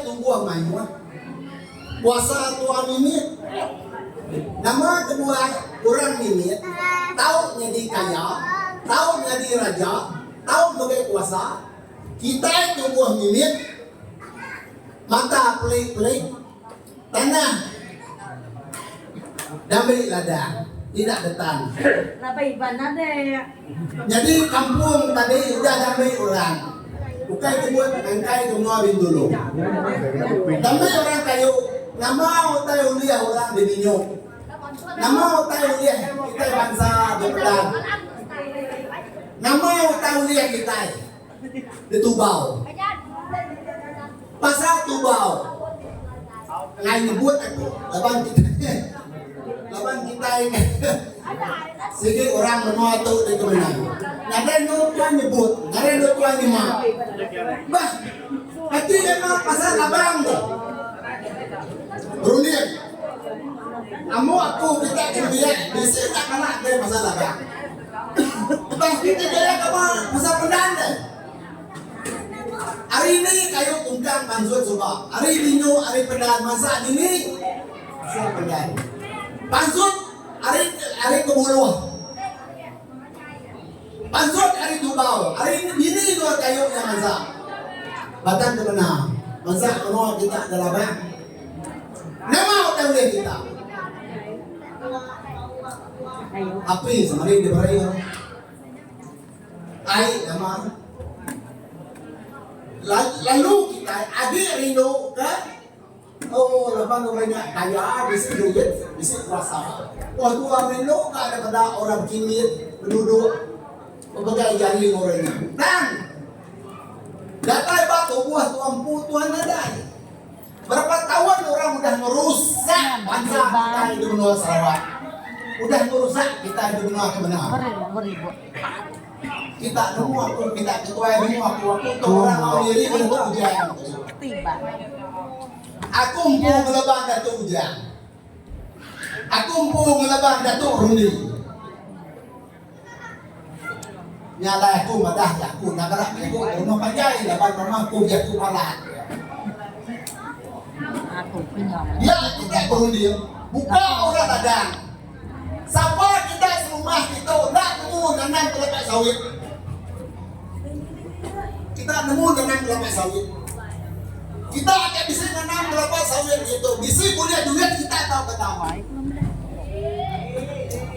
Kitai tumbuh mayuh, kuasa tua mimit. Nama kebuah orang mimit tau nyadi kaya, tau nyadi raja, tau megai kuasa? Kitai tumbuh mimit, mata pelik-pelik, tanah dambi ladang, tidak detan. Nyadi kampung tadi udah dambi orang, ukai nyebut ngangkai ke menua Bintulu. Dambi orang kayu, nama utai ulih orang di Minyuk, nama utai ulih kitai bansa di Pedan. Nama utai ulih kitai di Tubau? Pasal Tubau ngai nyebut aku laban kitai laban kitai sigi orang menua tu di Kemenang. Nadai endur tuan nyebut, nadai endur tuan nyema. Bah, ati ema pasal abang tu. Berunding. Amu aku kita ke nembiak bisi enda kala deh pasal abang. Bah kita gaya kaba pasal pendan deh. Ari ni kayu tungkang pansut suba. Ari linyu ari pendan masa dini pasal pendan. Pansut ari ari kebuluh. Pansut ari tubau. Ari dini endur kayu nya masa. Batang ke mena. Masa menua kita dalam bah. Nama utai ulih kita? Api semari diberi orang. Ai nama? Lalu kita agi rindu ke oh laban orang nya kaya bisi duit bisi kuasa. Oh tua rindu ka daripada orang kimbit beduduk bepegai jari enggau orang nya. Tang datai ba tubuh tua empu tuan nadai. Berapa taun orang udah ngerusak bansa kitai di menua Sarawak. Udah ngerusak kitai di menua ke mena. Kita nemu aku, kita ketuai nemu aku, aku tu orang mau diri meh tu ujang. Aku empu ngelebang Datuk Ujang. Aku empu ngelebang Datuk Rundi. Nya alai aku madah ke aku enda kala bejaku ke rumah panjai laban mama aku bejaku balat. Dia kitai berunding buka orang ladang. Sapa kitai serumah ditu enda nemu nanam kelapa sawit. Kita nemu nanam kelapa sawit. Kita akan bisi nanam kelapa sawit ditu. Bisi bulih duit kita tau ke tau.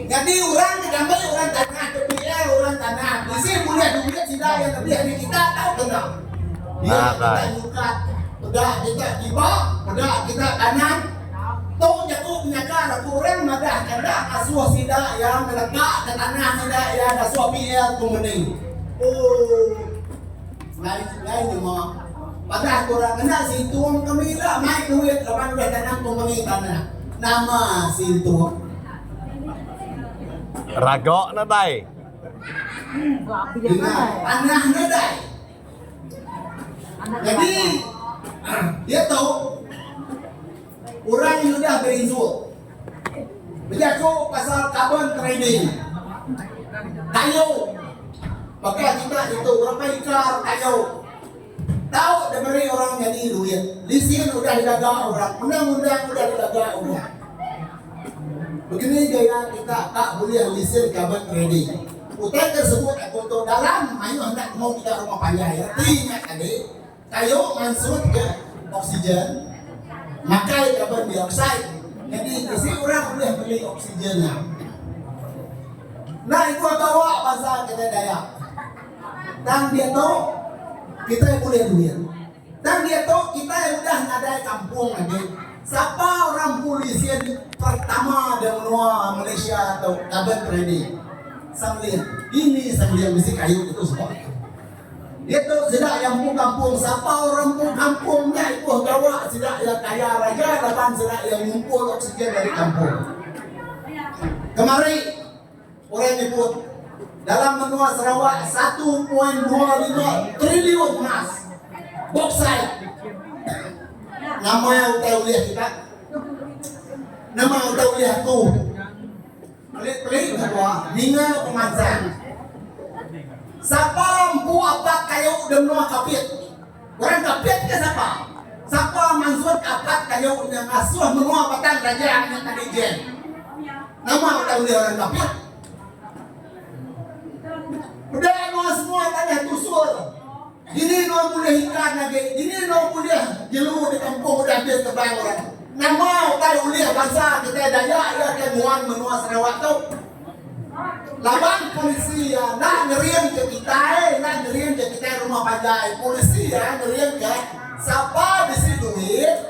Nyadi orang ke diambi orang tanah ke PL orang tanah bisi bulih duit sida iya lebih ari kita tau ke enda. Dia kita nyukat peda kita kiba peda kita kanan tu jaku penyakal aku orang madah ke enda ngasuh sida iya ngeleka ke tanah sida iya ngasuh PL kompeni. Ooh ngai ngai nyema padah ke orang ngena sintung kami ila mai duit laban udah tanam kompeni tanah. Nama sintung. Raga nadai. Dinga tanah nadai. Jadi diatu orang udah berinjul bejaku pasal carbon trading. Kayu baka kita ditu berapa ikar kayu Tau diberi orang nyadi duit. Lisin udah digaga orang, undang-undang udah digaga orang. Begini gaya kita tak bulih lisin carbon trading. Utai ke sebut aku tu dalam mayuh enda temu kita rumah panjai. Reti nya tadi, kayu mansut ke oksigen, makai carbon dioxide. Nyadi bisi orang ulih meli oksigen nya. Enda ibuh gawa bansa kitai Dayak. Tang diatu kitai bulih duit. Tang diatu kitai udah nadai kampung agi. Sapa orang empu lisin pertama da menua Malaysia tu carbon trading? Samling. Dini Samling bisi kayu ditu suba. Diatu sida iya empu kampung sapa orang empu kampung nya ibuh gawa sida iya kaya raja laban sida iya ngumpul oksigen ari kampung. Kemari Orang nyebut, dalam menua Sarawak 1.25 triliun emas bauxite. Nama utai ulih kita? Nama utai ulih aku? Pelik-pelik menua ninga pemansang. Sapa empu apat kayu di menua Kapit? Orang Kapit ke sapa? Sapa? kayu nya ngasuh menua Batang Rajang nya tadi jem. Nama utai ulih orang Kapit? Peda nuan semua tanah tusur. Dini nuan bulih ikan agi, dini nuan bulih jelu di kampung udah abis tebang orang. Nama utai ulih bansa kitai Dayak iya ke nguan menua Sarawak tu? Laban polisi iya enda ngering ke kitai, enda ngering ke kitai rumah panjai. Polisi iya ngering ke sapa bisi duit.